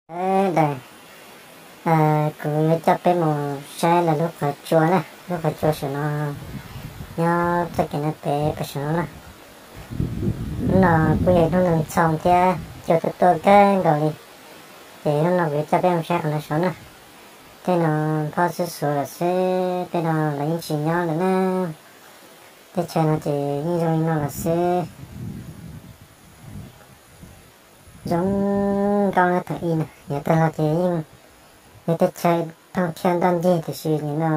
Sawv daws, kuv yuav coj peb mus saib lawv lub qhov tsua na, lub qhov tsua saum no nyob txoj kev no pem pem saum no na. Hnub no kuj yog hnub ntuj ntxhoo thiab cua tuaj tuaj kawg nkaus li, ces hnub no kuv yuav coj peb mus saib qhov no saum na. Tej no nphob xwb xuav lawm xwb, tej no lawv yeej tsis nyob lawm na. Teb chaws no ces yeej zoo li no lawm xwb. Zoo nkauj na thaum ub na, yav tag los ces yeej yog teb chaws thooj thiab ntoj ncig tiam sis nim no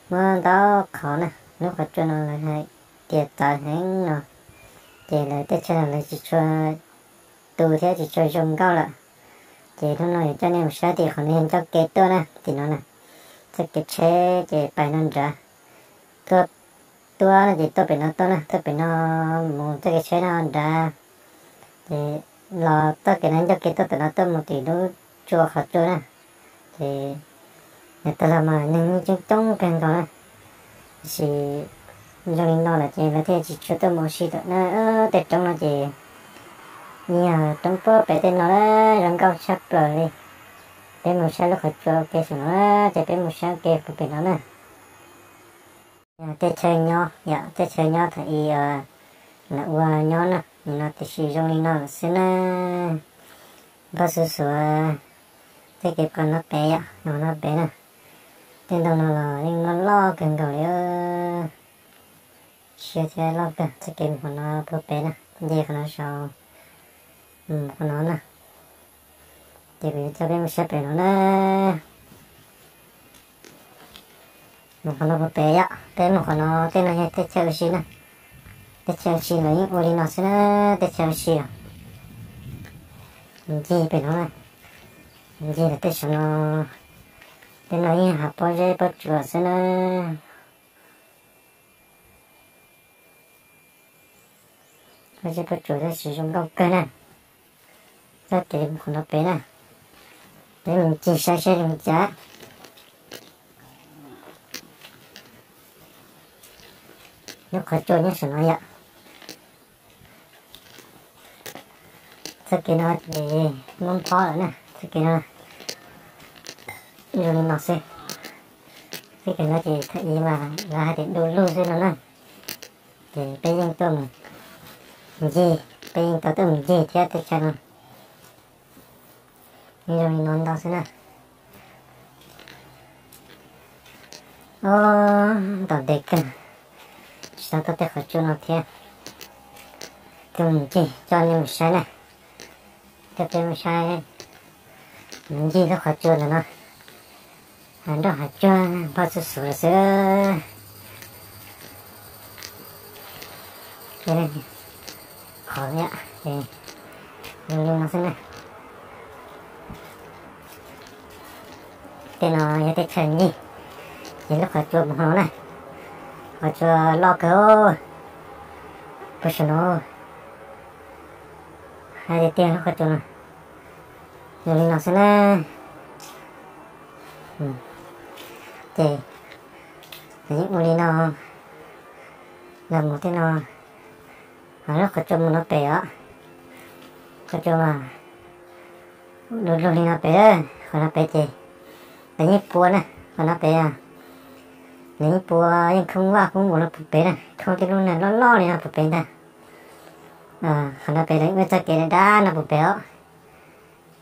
muab ntau qhov na, lub qhov tsua no lawv hais tias txawv heev no, ces lawv teb chaws no lawv tsis tshua tu thiab tsis tshua zoo nkauj lawm. Ces hnub no yuav coj nej mus saib tim qhov no yog ncauj kev tuaj na, tim no na, txoj kev tsheb ces pais no nrad, tuaj, tuaj no ces tuaj pem no tuaj na, tuaj pem no mus txoj kev tsheb no nrad, ces los txoj kev no ncauj kev tuaj tom no tuaj mus tim lub tsua qhov tsua na. Ces yav tag los mas neeg yeej coob coob kawg nkaus na, tiam sis zoo li no lawm ces lawv thiaj tsis tshua tuaj mus ua si lawm na. Tej roob no ces yog roob puag pem tej no na, zoo nkauj tshaj plaws li. Peb mus saib lub qhov tsua ua ke saum no na, ces peb mus saib ua ke puag pem no na. Yog tej chaw nyob yom, tej chaw nyob thaum ub lawv ua nyob na, nim no tiam sis zoo li no lawm xwb na. Nphob xwb xuav, tej kev qhov no pem yom, qhov no pem na. Tej ntoo no los yeej loj loj kawg nkaus li, siab thiab loj kawg. Txoj kev mus qhov no puag pem na, nce qhov no saud, qhov no na. Ces kuv yuav coj peb mus saib pem no na. Mus qhov no puag pem yom, peb mus qhov no, tej no yog teb chaws ua si na. Teb chaws ua si lawv yeej ua li no xwb na, teb chaws ua si os. Ncig pem no na, ncig lawv tej saum no, tej no yeej hav pob zeb pob tsuas xwb na. Pob zeb pob tsuas tab sis zoo nkauj kawg na. Coj kev mus qhov no pem na, peb mus ncig saib saib zoo li cas. Lub qhov tsua nyob saum no yom. Txoj kev no ces muab nphob lawm na, txoj kev no zoo li no xwb. Txoj kev no ces thaum ub mas lawv hais tias du lug xwb no na. Ces peb yeej tuaj mus ncig, peb yeej tau tuaj mus ncig thiab tej chaw no. Yeej zoo li no ntau xwb na. Ob, ntaus ntev kawg, tsis tau tuaj tej qhov tsua no thiab. Tuaj mus ncig, coj nej mus saib na. Coj peb mus saib, mus ncig lub qhov tsua ntawm no. Nroj hav tsuag nphob xwb xuav lawm xwb. Qhov zoo li no xwb na. Tej no yog tej chaw ncig, ces lub qhov tsua mus no na. Qhov tsua loj kawg, puag saum no. Hais tiag tiag lub qhov tsua no zoo li no xwb na. Ces yeej ua li no los mus tej no, lub qhov tsua mus no pem os. Qhov tsua mas du lug li no pem, qhov no pem ces lawv yeej pua na, qhov no pem, lawv yeej pua, yeej khoob vaj khoob mus no puag pem na, khoob tej lub neeg loj loj li no puag pem ntag. Qhov no pem lawv ua txoj kev dav dav no puag pem os.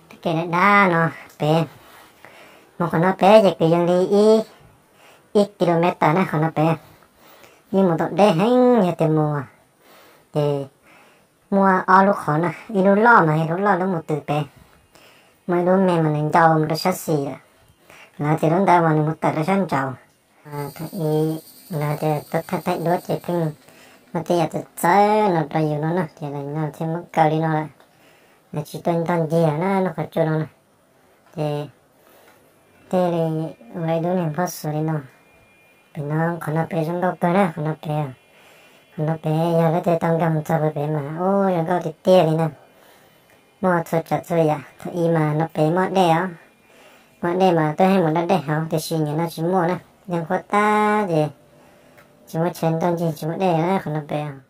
Txoj kev dav dav no pem, mus qhov no pem ces kwv yees li ib kilometer na qhov no pem. Yeej mus tau deb heev, yog tias mus ces muaj ob lub qhov na, ib lub loj mas yog lub loj lub mus tws pem, muaj ib lub me mas nws ncau mus rau sab xis lawm. Lawv tias lub ntawd mas nws mus tawm rau sab nraud. Thaum ub lawv tias tuaj thaij thaij duab ces pheej muaj tej yam txawv txawv no rau yus no na, ces lawv no thiaj muab kaw li no lawm. Lawv tsis tuaj ntog ncig na lub qhov tsua no na. Ces thiaj li ua ib lub niag nphob xuav li no. Pem no qhov no pem zoo nkauj kawg na, qhov no pem, qhov no pem yog leej twg tau nkag mus txog pem mas ub zoo nkauj tiag tiag li na. Muaj txhua tsav txhua yam, thaum ub mas no pem muaj dej os. Muaj dej mas tuaj yeej mus da dej hauv, tiam sis nim no tsis muaj na, yeej huab tab ces tsis muaj chaw ntog ncig, tsis muaj dej qhov no pem.